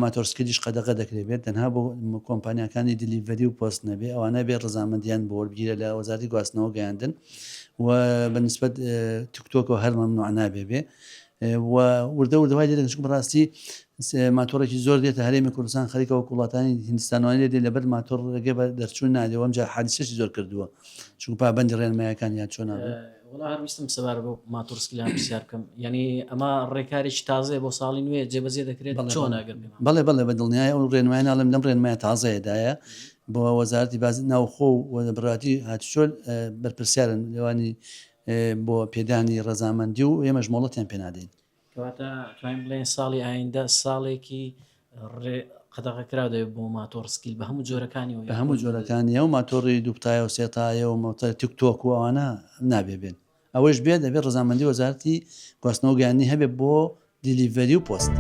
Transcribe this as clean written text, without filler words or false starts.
ماتۆرسکیلیش قەدەغە دەکرێ بێت تەنها بۆ کۆمپانیاکانی delivery و پۆست نەبێ ئەوانە بێ ڕەزامەندیان بۆ وەربگیرێ لە وەزارەتی گواستنەوە گەیاندن و بە نسبەت تیکتۆکەوە هەر مەمنوع نابێ بێ و وردە وردە وای لێ دەکەن چونکە بەڕاستی ماتۆڕێکی زۆر دێتە هەرێمی کوردستان خەریکە وەک وڵاتانی هیندستانوانی لێ دێ لەبەر ماتۆڕ ڕێگە بە دەرچوون نادێ و ئەمجا حادیسەشی زۆر کردووە چونکە پابەندی ڕێنمایەکان یان چۆن نابن. وەڵا هەر ویستم سەبارەت بە ماتۆڕسکیلان پرسیار بکەم یانی ئەمە ڕێکارێکی تازەیە بۆ ساڵی نوێ جێبەجێ دەکرێت بەڵێ چۆن بەڵێ ئەگەر پێمان بەڵێ بەڵێ بە دڵنیایی ئەو ڕێنمایە ناڵێم لەم ڕێنمایە تازەیەدایە بۆ وەزارەتی باز ناوخۆ و بەڕێوەبەرایەتی هاتوچۆ بەرپرسیارن لەوانی بۆ پێدانی ڕەزامەندی و ئێمەش مۆڵەتیان پێ نادەین. کەواتە توانین بڵێین ساڵی ئایندە ساڵێکی ڕێ قەدەغەکراو دەبێت بۆ ماتۆڕسکیل بە هەموو جۆرەکانیەوە بە هەموو جۆرەکانیەوە ماتۆڕی دوو تایە و سێ تایە و مۆتەر تیک تۆک و ئەوانە نابێ بێن ئەوەیش بێت دەبێت ڕەزامەندی وەزارەتی گواستنەوە گەیاندنی هەبێت بۆ delivery و پۆست.